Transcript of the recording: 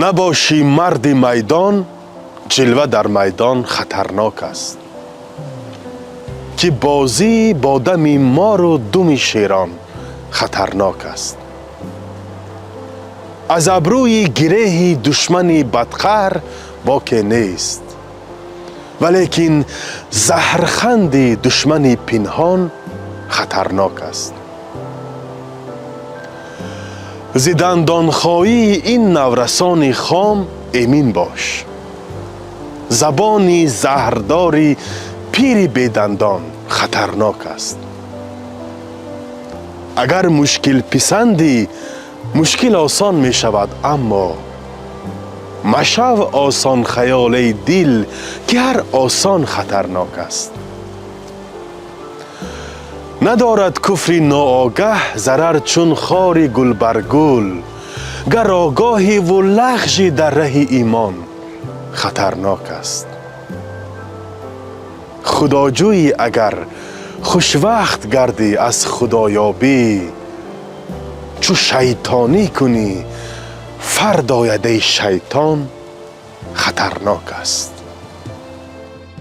Набошӣ марди майдон, ҷилва дар майдон хатарнок аст, ки бозӣ бо дами мору думи шерон хатарнок аст. Аз абрӯи гиреҳи душмани бадқаҳр боке нест, валекин заҳрханди душмани пинҳон хатарнок аст. Зи дандонхоии ин наврасони хом эмин бош, забони заҳрдори пири бедандон хатарнок аст. Агар мушкилписандӣ, мушкил осон мешавад, аммо машав осонхаёл, эй дил, ки ҳар осон хатарнок аст. Надорад куфри ноогаҳ зарар чун хори гулбаргул, гар огоҳиву лағжӣ дар раҳи имон хатарнок аст. Худоҷӯӣ агар, хушвақт гардӣ аз худоёбӣ, чу шайтонӣ кунӣ, фардояд, эй шайтон хатарнок аст.